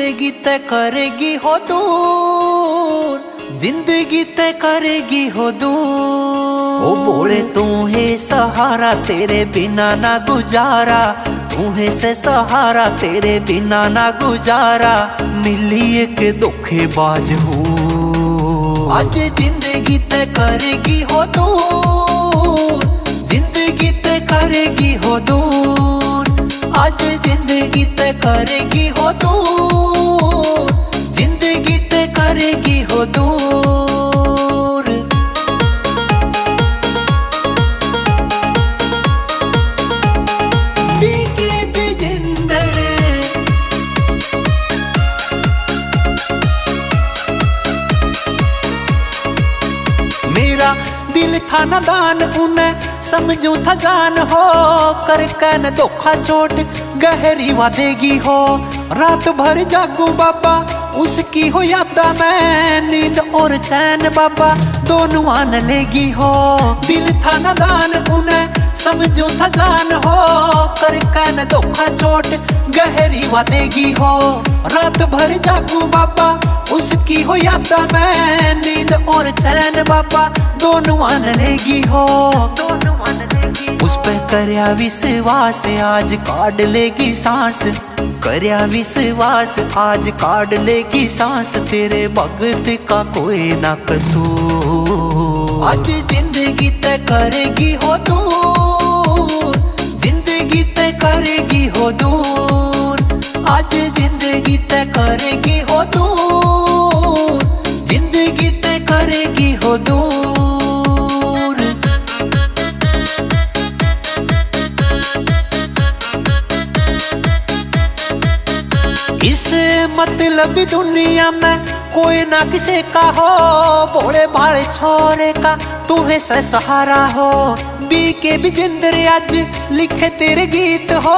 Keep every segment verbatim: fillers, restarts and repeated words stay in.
जिंदगी तै करेगी हो दूर, जिंदगी तै करेगी हो दूर। ओ बोले तू है सहारा, तेरे बिना ना गुजारा, तू है से सहारा, तेरे बिना ना गुजारा, मिली एक धोखेबाज हो। आज जिंदगी तै करेगी हो दूर, जिंदगी तै करेगी हो दूर, आज जिंदगी तै करेगी हो दूर, जिंदगी तै करेगी हो दूर। बीके विजेंद्र। मेरा दिल था नादान, उन्हें समझूं था जान हो, करके न धोखा चोट गहरी वा देगी हो। रात भर जागू बाबा, उसकी हो यादा में, नींद और चैन बाबा दोनों आन लेगी हो। दिल था नादान, उन्हें समझूं था जान हो, करके न धोखा चोट गहरी वा देगी हो। रात भर जागू बाबा, उसकी हो यादा में, नींद और चैन बाबा दोनों आन लेगी हो। उस पे करया विश्वास, आज काढ़ लेगी सांस। करया विश्वास, आज काढ़ लेगी सांस, तेरे भगत का कोई ना कसूर। आज जिंदगी तै करेगी हो दूर, जिंदगी तै करेगी हो दूर, आज जिंदगी तै करेगी हो दूर, जिंदगी तै करेगी हो दूर। इस मतलबी दुनिया में कोई ना किसे का हो, भोले भाले छोरे का तू है से सहारा हो। बीके विजेंद्र आज लिखे तेरे गीत हो,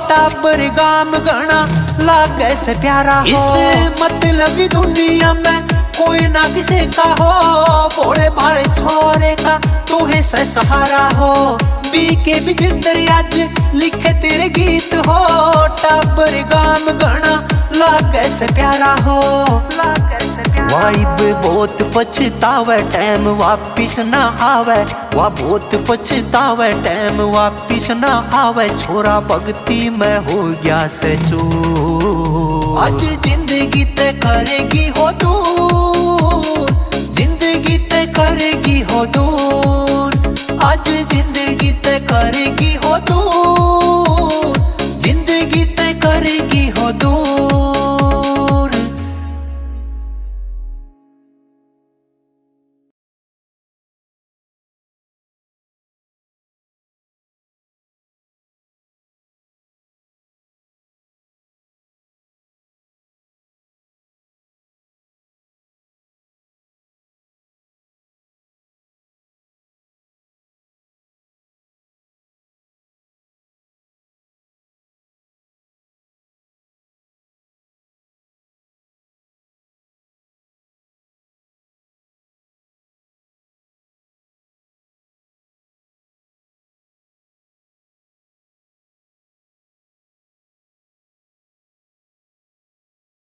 टाबर गाम घणा लागे से प्यारा हो। इस मतलबी दुनिया में कोई ना किसे का हो, भोले भाले छोरे का तू है से सहारा हो। बीके विजेंद्र आज लिखे तेरे गीत हो, टाबर गाम घणा लागे से प्यारा हो। वाइब बहुत पछतावे, टाइम वापिस ना आवे, वा बहुत पछतावे, टाइम वापिस ना आवे, छोरा भक्ति में हो गया से चूर। आज जिंदगी तै करेगी हो दूर,